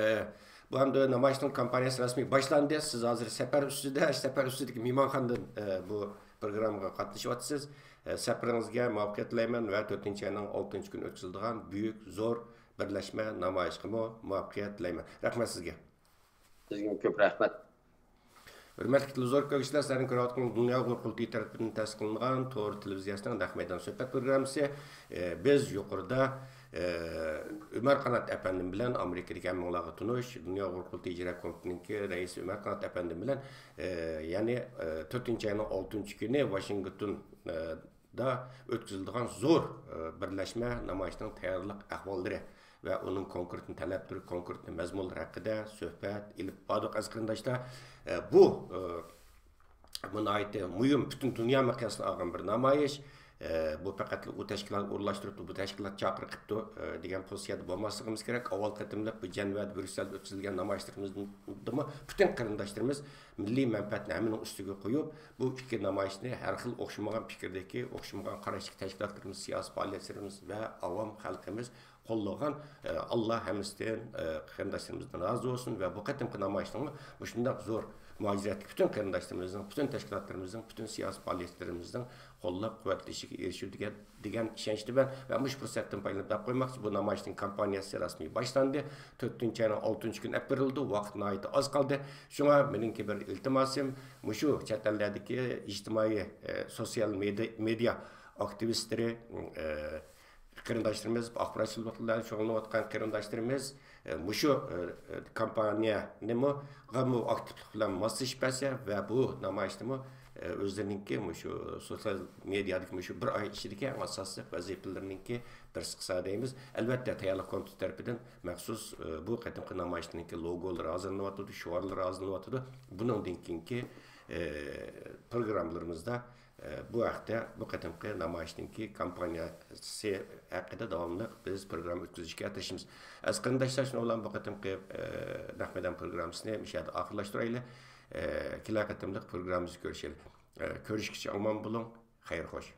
بۇ ئەمدى نامايىشنىڭ كامپانىيەسى رەسمىي باشلاندى. سىز ھازىر سەپەر ئۈستىدە، سەپەر ئۈستىدىكى مېھمانخانىدىن، ئە، بۇ پروگراممىغا قاتنىشىۋاتىسىز. ئە، سەپىرىڭىزگە مۇۋەپپەقىيەت تىلەيمەن ۋە تۆتىنچى ئاينىڭ ئالتىنچى كۈنى ئۆتكۈزۈلىدىغان بۈيۈك، زور بىرلەشمە نامايىشقىمۇ مۇۋەپپەقىيەت تىلەيمەن. رەھمەت سىزگە. سىزگىمۇ كۆپ رەھمەت. ھۆرمەتلىك تېلېۋىزور كۆرگۈچىلەر، سىلەرنىڭ كۆرۈۋاتقىنىڭىز دۇنيا ئۇيغۇر قۇرۇلتىيى تەرىپىدىن تەسىس قىلىنغان تور تېلېۋىزىيەسىنىڭ نەق مەيدان سۆھبەت پروگراممىسى. ئى، بىز يۇقىرىدا، ئى، ئۆمەر قانات ئەپەندىم بىلەن ئامېرىكىدىكى ھەممىڭلارغا تونۇش دۇنيا ئۇيغۇر قۇرۇلتىيى ئىجرا كومىتېتىنىڭكى رەئىسى ئۆمەر قانات ئەپەندىم بىلەن، ئى، يەنى، ئى، تۆتىنچى ئاينىڭ ئالتىنچى كۈنى ۋاشىنگتون، ئى، دا ئۆتكۈزۈلىدىغان زور، ئى، بىرلەشمە نامايىشىنىڭ تەييارلىق ئەھۋاللىرى ۋە ئۇنىڭ كونكرېتنى تەلەپلىرى، كونكرېتنى مەزمۇنلىرى ھەققىدە سۆھبەت ئېلىپ باردۇق، ئەزىز قېرىنداشلار. ئە، بۇ، ئە، بۇ ناھايىتى مۇھىم، پۈتۈن دۇنيا مىقياسىنى ئالغان بىر نامايىش. ئە، بۇ پەقەتلا ئۇ تەشكىلات ئورۇنلاشتۇرۇپتۇ، بۇ تەشكىلات چاقىرىپ قىپتۇ، ئە، دېگەن پوزىتسىيەدە بولماسلىقىمىز كېرەك. ئاۋۋال قېتىملىق بۇ جەنۋەدە، بريۇسسېلدە ئۆتكۈزۈلگەن نامايىشلىرىمىزدىمۇ پۈتۈن قېرىنداشلىرىمىز مىللىي مەنپەئەتنى ھەممىنىڭ ئۈستىگە قويۇپ، بۇ ئىككى نامايىشنى ھەر خىل ئوخشىمىغان پىكىردىكى، ئوخشىمىغان قاراشتىكى تەشكىلاتلىرىمىز، سىياسىي پائالىيەتچىلىرىمىز ۋە ئاۋام خەلقىمىز قوللىغان، ئە، ئاللا ھەممىسىدىن، ئە، قېرىنداشلىرىمىزدىن رازى بولسۇن ۋە بۇ قېتىمقى نامايىشنىڭمۇ مۇشۇنداق زور مۇھاجىرەتتىكى پۈتۈن قېرىنداشلىرىمىزنىڭ، پۈتۈن تەشكىلاتلىرىمىزنىڭ، پۈتۈن سىياسىي پائالىيەتچىلىرىمىزنىڭ قوللاپ قۇۋۋەتلىشىگە ئېرىشىدۇ دېگەن، دېگەن ئىشەنچتە مەن ۋە مۇشۇ پۇرسەتتىن پايدىلىنىپ دەپ قويماقچى، بۇ نامايىشنىڭ كامپانىيەسى رەسمىي باشلاندى. تۆتىنچى ئاينىڭ ئالتىنچى كۈنى ئېلىپ بېرىلىدۇ. ۋاقىت ناھايىتى ئاز قالدى. شۇڭا مېنىڭكى بىر ئىلتىماسىم، مۇشۇ چەت ئەللەردىكى ئىجتىمائىي، ئە، سوتسىيال مېدىي-، مېدىيا ئاكتىۋىستلىرى، ئە، قېرىنداشلىرىمىز، ئاخباراتچىلىق بىلەن شۇغۇللىنىۋاتقان قېرىنداشلىرىمىز، ئە، مۇشۇ، ئە، ئە، كامپانىيەنىمۇ، غەممۇ ئاكتىپلىق بىلەن ماسلىشىپ بەرسە ۋە بۇ نامايىشنىمۇ، ئە، ئۆزلىرىنىڭكى مۇشۇ سوتسىيال مېدىيادىكى مۇشۇ بىر ئاي ئىچىدىكى ئەڭ ئاساسلىق ۋەزىپىلىرىنىڭكى بىرسى قىلسا دەيمىز. ئەلۋەتتە، تەييارلىق كومىتېتى تەرىپىدىن مەخسۇس، ئە، بۇ قېتىمقى نامايىشنىڭكى لوگولىرى ھازىرلىنىۋاتىدۇ، شوئارلىرى ھازىرلىنىۋاتىدۇ. بۇنىڭدىن كېيىنكى، ئە، پروگراممىلىرىمىزدا ئە، بۇ ھەقتە، بۇ قېتىمقى نامايىشنىڭكى كامپانىيەسى ھەققىدە داۋاملىق بىز پروگرامما ئۆتكۈزۈشكە تىرىشىمىز. ئەزىز قېرىنداشلار، شۇنىڭ بىلەن بۇ قېتىمقى، ئە، نەق مەيدان پروگراممىسىنى مۇشۇ يەردە ئاخىرلاشتۇرايلى. ئە، كېلەر قېتىملىق پروگراممىمىزدا كۆرۈشەيلى. ئە، كۆرۈشكىچە ئامان بولۇڭ، خەير خوش.